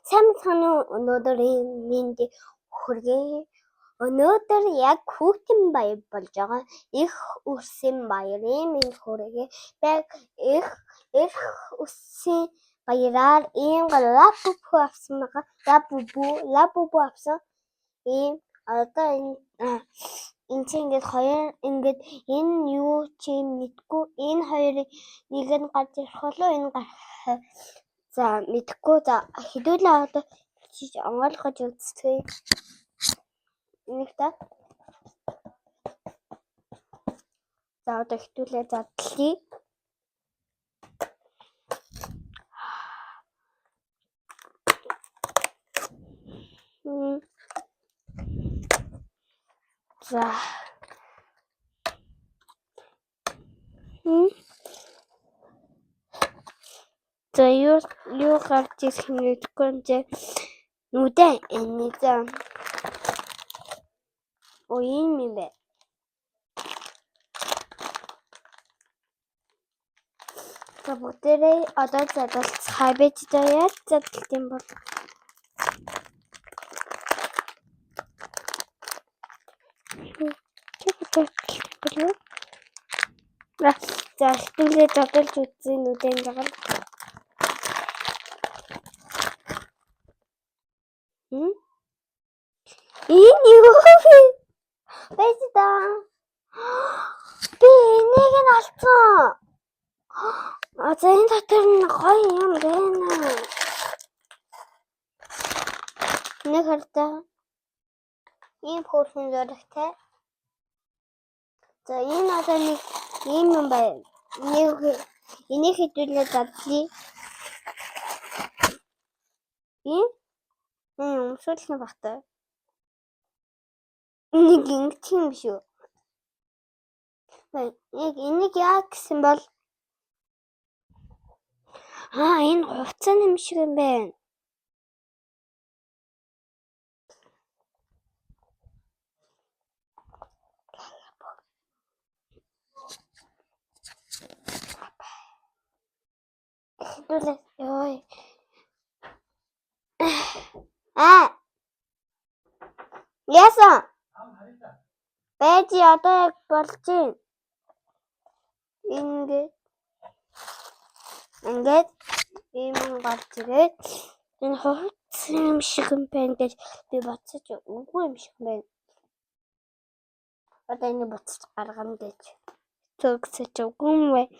Сайн мэцгаана уу? Өнөөдрийн мэндийг хүргэе. Өнөөдөр яг хүүхдийн баяр болж байгаа. Их үсийн баярын мэнд хүргэе. Яг их их үсийн баяраар ийм лабубу авсан байгаа. Лабубу авсан. Ийм одоо энэ энэ чинь ингээд хоёр ингээд энэ юу чи мэдгүй энэ хоёрын нэг нь гарч ирэх болов энэ гарах. За мэдхгүй за хэдүүлээ одоо онгойлгож үзтгий. Нэг та. За одоо хэдүүлээ задлаа. За. За юу гарч ирэх нь мэдэхгүй юм чи. Нүдэ энэ за. Оо ийм юм бэ. За бүгдээрээ одоо задалцгаа байж за яаж задалт юм бол. За хэдүүлээ задалж үзье нүдэн жагаар. Энэ юу вэ? Байж та. Би энийг нь олцсон. А за энэ дотор нь гоё юм байна. Нэг хардаа. Ийм хөөрхөн зурагтай. За энэ одоо нэг ийм юм байна. Нэг энийг хэдүүлээ задлаа. Энэ өмсөөлөх нь багтай. Нэг ингэх юм биш үү? Яг энийг яа гэсэн бол энэ хувцас юм шиг юм байна. Хэдүүлээ. Йой. Аа. Яасан? Байж одоо яг болж байна. Ингээд ингээд ийм юм гарч ирээд энэ хувцас юм шиг юм байна гэж би бодсож үгүй юм шиг байна. Одоо энийг буцаж гаргана гэж төгсөж үгүй юм байна.